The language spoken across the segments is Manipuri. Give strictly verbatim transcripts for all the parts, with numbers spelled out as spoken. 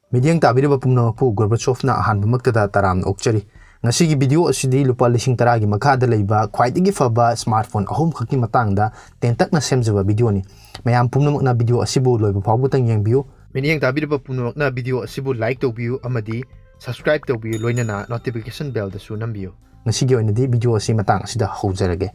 ꯃꯤꯠꯌꯦꯡ ꯇꯥꯕꯤꯔꯤꯕ ꯄꯨꯝꯅꯃꯛꯄꯨ ꯒꯣꯔꯕꯥꯆꯣꯐꯅ ꯑꯍꯥꯟꯕꯃꯛꯇꯗ ꯇꯔꯥꯝꯅ ꯑꯣꯛꯆꯔꯤ꯫ ꯉꯁꯤꯒꯤ ꯚꯤꯗꯤꯑꯣ ꯑꯁꯤꯗꯤ ꯂꯨꯄꯥ ꯂꯤꯁꯤꯡ ꯇꯔꯥꯒꯤ ꯃꯈꯥꯗ ꯂꯩꯕ ꯈ꯭ꯋꯥꯏꯗꯒꯤ ꯐꯕ ꯁ꯭ꯃꯥꯔꯠꯐꯣꯟ ꯑꯍꯨꯝꯈꯛꯀꯤ ꯃꯇꯥꯡꯗ ꯇꯦꯟꯇꯛꯅ ꯁꯦꯝꯖꯕ ꯚꯤꯗꯤꯑꯣꯅꯤ꯫ ꯃꯌꯥꯝ ꯄꯨꯝꯅꯃꯛꯅ ꯚꯤꯗꯤꯑꯣ ꯑꯁꯤꯕꯨ ꯂꯣꯏꯕ ꯐꯥꯎꯕꯇꯪ ꯌꯦꯡꯕꯤꯌꯨ꯫ ꯃꯤꯠꯌꯦꯡ ꯇꯥꯕꯤꯔꯤꯕ ꯄꯨꯝꯅꯃꯛꯅ ꯚꯤꯗꯤꯑꯣ ꯑꯁꯤꯕꯨ ꯂꯥꯏꯛ ꯇꯧꯕꯤꯌꯨ ꯑꯃꯗꯤ ꯁꯕꯁꯀ꯭ꯔꯥꯏꯕ ꯇꯧꯕꯤꯌꯨ, ꯂꯣꯏꯅꯅ ꯅꯣꯇꯤꯐꯤꯀꯦꯁꯟ ꯕꯦꯜꯗꯁꯨ ꯅꯝꯕꯤꯌꯨ꯫ ꯉꯁꯤꯒꯤ ꯑꯣꯏꯅꯗꯤ ꯚꯤꯗꯤꯑꯣ ꯑꯁꯤ ꯃꯇꯥꯡ ꯑꯁꯤꯗ ꯍꯧꯖꯔꯒꯦ꯫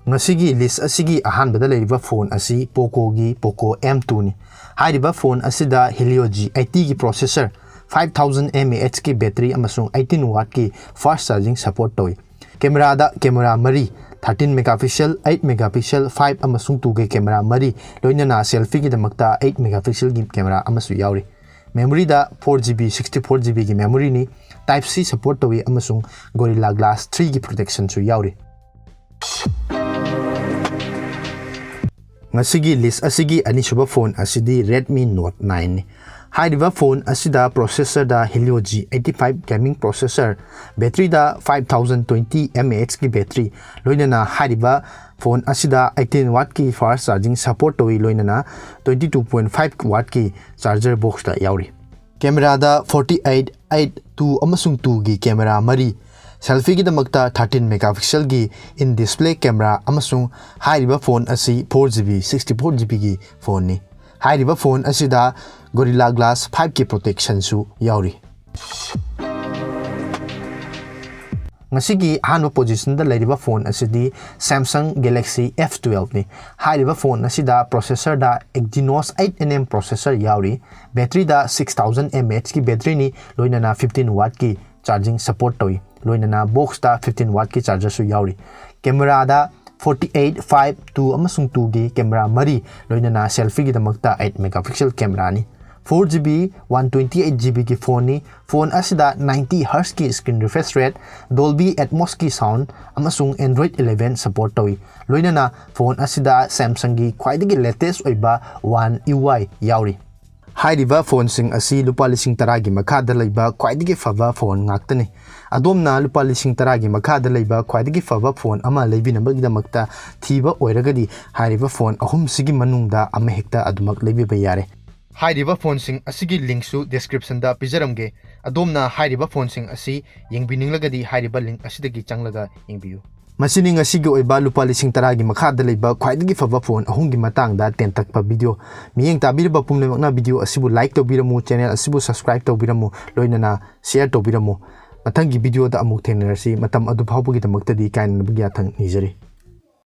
ꯉꯁꯤꯒꯤ ꯂꯤꯁ ꯑꯁꯤꯒꯤ ꯑꯍꯥꯟꯕꯗ ꯂꯩꯔꯤꯕ ꯐꯣꯟ ꯑꯁꯤ ꯄꯣꯀꯣꯒꯤ ꯄꯣꯀꯣ ꯑꯦꯝ ꯇꯨꯅꯤ꯫ ꯍꯥꯏꯔꯤꯕ ꯐꯣꯟ ꯑꯁꯤꯗ Helio G eightyꯒꯤ ꯄ꯭ꯔꯣꯁꯦꯁꯔ, five thousand mAhꯀꯤ ꯕꯦꯇꯔꯤ ꯑꯃꯁꯨꯡ eighteen wattꯀꯤ ꯐꯥꯁ꯭ꯠ ꯆꯥꯔꯖꯤꯡ ꯁꯄꯣꯔꯠ ꯇꯧꯏ꯫ ꯀꯦꯃꯦꯔꯥꯗ ꯀꯦꯃꯦꯔꯥ ꯃꯔꯤ, thirteen megapixel, eight megapixel, five ꯑꯃꯁꯨꯡ twoꯒꯤ ꯀꯦꯃꯦꯔꯥ ꯃꯔꯤ, ꯂꯣꯏꯅꯅ ꯁꯦꯜꯐꯤꯒꯤꯗꯃꯛꯇ eight megapixelꯒꯤ ꯀꯦꯃꯦꯔꯥ ꯑꯃꯁꯨ ꯌꯥꯎꯔꯤ꯫ ꯃꯦꯃꯣꯔꯤꯗ four GB, sixty four GBꯒꯤ ꯃꯦꯃꯣꯔꯤꯅꯤ꯫ Type C support ꯇꯧꯏ ꯑꯃꯁꯨꯡ Gorilla Glass threeꯒꯤ ꯄ꯭ꯔꯣꯇꯦꯛꯁꯟꯁꯨ ꯌꯥꯎꯔꯤ꯫ ꯉꯁꯤꯒꯤ ꯂꯤꯁ ꯑꯁꯤꯒꯤ ꯑꯅꯤꯁꯨꯕ ꯐꯣꯟ ꯑꯁꯤꯗꯤ Redmi Note nineꯅꯤ꯫ ꯍꯥꯏꯔꯤꯕ ꯐꯣꯟ ꯑꯁꯤꯗ ꯄ꯭ꯔꯣꯁꯦꯁꯔꯗ Helio G eighty five gaming processor, ꯕꯦꯇ꯭ꯔꯤꯗ five thousand twenty mAhꯀꯤ ꯕꯦꯇ꯭ꯔꯤ, ꯂꯣꯏꯅꯅ ꯍꯥꯏꯔꯤꯕ ꯐꯣꯟ ꯑꯁꯤꯗ eighteen wattꯀꯤ ꯐꯥꯁ꯭ꯠ ꯆꯥꯔꯖꯤꯡ ꯁꯄꯣꯔꯠ ꯇꯧꯏ, ꯂꯣꯏꯅꯅ twenty two point five wattꯀꯤ ꯆꯥꯔꯖꯔ ꯕꯣꯛꯁꯇ ꯌꯥꯎꯔꯤ꯫ ꯀꯦꯃꯦꯔꯥꯗ forty eight, eight, two ꯑꯃꯁꯨꯡ twoꯒꯤ ꯀꯦꯃꯦꯔꯥ ꯃꯔꯤ, ꯁꯦꯜꯐꯤꯒꯤꯗꯃꯛꯇ thirteen megapixelꯒꯤ in display ꯀꯦꯃꯦꯔꯥ ꯑꯃꯁꯨꯡ ꯍꯥꯏꯔꯤꯕ ꯐꯣꯟ ꯑꯁꯤ four GB, sixty four GBꯒꯤ ꯐꯣꯟꯅꯤ꯫ ꯍꯥꯏꯔꯤꯕ ꯐꯣꯟ ꯑꯁꯤꯗ Gorilla Glass fiveꯀꯤ ꯄ꯭ꯔꯣꯇꯦꯛꯁꯟꯁꯨ ꯌꯥꯎꯔꯤ꯫ ꯉꯁꯤꯒꯤ ꯑꯍꯥꯟꯕ ꯄꯣꯖꯤꯁꯟꯗ ꯂꯩꯔꯤꯕ ꯐꯣꯟ ꯑꯁꯤꯗꯤ Samsung Galaxy F twelveꯅꯤ꯫ ꯍꯥꯏꯔꯤꯕ ꯐꯣꯟ ꯑꯁꯤꯗ ꯄ꯭ꯔꯣꯁꯦꯁꯔꯗ Exynos eight nm ꯄ꯭ꯔꯣꯁꯦꯁꯔ ꯌꯥꯎꯔꯤ꯫ ꯕꯦꯇ꯭ꯔꯤꯗ six thousand mAhꯀꯤ ꯕꯦꯇ꯭ꯔꯤꯅꯤ, ꯂꯣꯏꯅꯅ fifteen wattꯀꯤ ꯆꯥꯔꯖꯤꯡ ꯁꯄꯣꯔꯠ ꯇꯧꯏ, ꯂꯣꯏꯅꯅ ꯕꯣꯛꯁꯇ fifteen wattꯀꯤ ꯆꯥꯔꯖꯔꯁꯨ ꯌꯥꯎꯔꯤ꯫ ꯀꯦꯃꯦꯔꯥꯗ forty eight, five, two ꯑꯃꯁꯨꯡ twoꯒꯤ ꯀꯦꯃꯦꯔꯥ ꯃꯔꯤ, ꯂꯣꯏꯅꯅ ꯁꯦꯜꯐꯤꯒꯤꯗꯃꯛꯇ eight megapixel ꯀꯦꯃꯦꯔꯥꯅꯤ꯫ Four GB, one twenty eight GBꯒꯤ ꯐꯣꯟꯅꯤ꯫ ꯐꯣꯟ ꯑꯁꯤꯗ ninety Hzꯀꯤ screen refresh rate, Dolby Atmosꯀꯤ sound ꯑꯃꯁꯨꯡ Android eleven support ꯇꯧꯏ꯫ ꯂꯣꯏꯅꯅ ꯐꯣꯟ ꯑꯁꯤꯗ Samsungꯒꯤ ꯈ꯭ꯋꯥꯏꯗꯒꯤ latest ꯑꯣꯏꯕ One UI ꯌꯥꯎꯔꯤ꯫ ꯍꯥꯏꯔꯤꯕ ꯐꯣꯟꯁꯤꯡ ꯑꯁꯤ ꯂꯨꯄꯥ ꯂꯤꯁꯤꯡ ꯇꯔꯥꯒꯤ ꯃꯈꯥꯗ ꯂꯩꯕ ꯈ꯭ꯋꯥꯏꯗꯒꯤ ꯐꯕ ꯐꯣꯟ ꯉꯥꯛꯇꯅꯤ꯫ ꯑꯗꯣꯝꯅ ꯂꯨꯄꯥ ꯂꯤꯁꯤꯡ ꯇꯔꯥꯒꯤ ꯃꯈꯥꯗ ꯂꯩꯕ ꯈ꯭ꯋꯥꯏꯗꯒꯤ ꯐꯕ ꯐꯣꯟ ꯑꯃ ꯂꯩꯕꯤꯅꯕꯒꯤꯗꯃꯛꯇ ꯊꯤꯕ ꯑꯣꯏꯔꯒꯗꯤ, ꯍꯥꯏꯔꯤꯕ ꯐꯣꯟ ꯑꯍꯨꯝꯁꯤꯒꯤ ꯃꯅꯨꯡꯗ ꯑꯃꯍꯦꯛꯇ ꯑꯗꯨꯃꯛ ꯂꯩꯕꯤꯕ ꯌꯥꯔꯦ꯫ ꯍꯥꯏꯔꯤꯕ ꯐꯣꯟꯁꯤꯡ ꯑꯁꯤꯒꯤ ꯂꯤꯡꯁꯨ ꯗꯤꯁꯀ꯭ꯔꯤꯞꯁꯟꯗ ꯄꯤꯖꯔꯝꯒꯦ꯫ ꯑꯗꯣꯝꯅ ꯍꯥꯏꯔꯤꯕ ꯐꯣꯟꯁꯤꯡ ꯑꯁꯤ ꯌꯦꯡꯕꯤꯅꯤꯡꯂꯒꯗꯤ ꯍꯥꯏꯔꯤꯕ ꯂꯤꯡ ꯑꯁꯤꯗꯒꯤ ꯆꯪꯂꯒ ꯌꯦꯡꯕꯤꯌꯨ꯫ ꯃꯁꯤꯅꯤ ꯉꯁꯤꯒꯤ ꯑꯣꯏꯕ ꯂꯨꯄꯥ ꯂꯤꯁꯤꯡ ꯇꯔꯥꯒꯤ ꯃꯈꯥꯗ ꯂꯩꯕ ꯈ꯭ꯋꯥꯏꯗꯒꯤ ꯐꯕ ꯐꯣꯟ ꯑꯍꯨꯝꯒꯤ ꯃꯇꯥꯡꯗ ꯇꯦꯟꯇꯛꯄ ꯚꯤꯗꯤꯑꯣ꯫ ꯃꯤꯠꯌꯦꯡ ꯇꯥꯕꯤꯔꯤꯕ ꯄꯨꯝꯅꯃꯛꯅ ꯚꯤꯗꯤꯑꯣ ꯑꯁꯤꯕꯨ ꯂꯥꯏꯛ ꯇꯧꯕꯤꯔꯝꯃꯨ, ꯆꯦꯅꯦꯜ ꯑꯁꯤꯕꯨ ꯁꯕꯁꯀ꯭ꯔꯥꯏꯕ ꯇꯧꯕꯤꯔꯝꯃꯨ, ꯂꯣꯏꯅꯅ ꯁꯤꯌꯔ ꯇꯧꯕꯤꯔꯝꯃꯨ꯫ ꯃꯊꯪꯒꯤ ꯚꯤꯗꯤꯑꯣꯗ ꯑꯃꯨꯛ ꯊꯦꯡꯅꯔꯁꯤ꯫ ꯃꯇꯝ ꯑꯗꯨ ꯐꯥꯎꯕꯒꯤꯗꯃꯛꯇꯗꯤ ꯀꯥꯏꯅꯅꯕꯒꯤ ꯌꯥꯊꯪ ꯅꯤꯖꯔꯤ꯫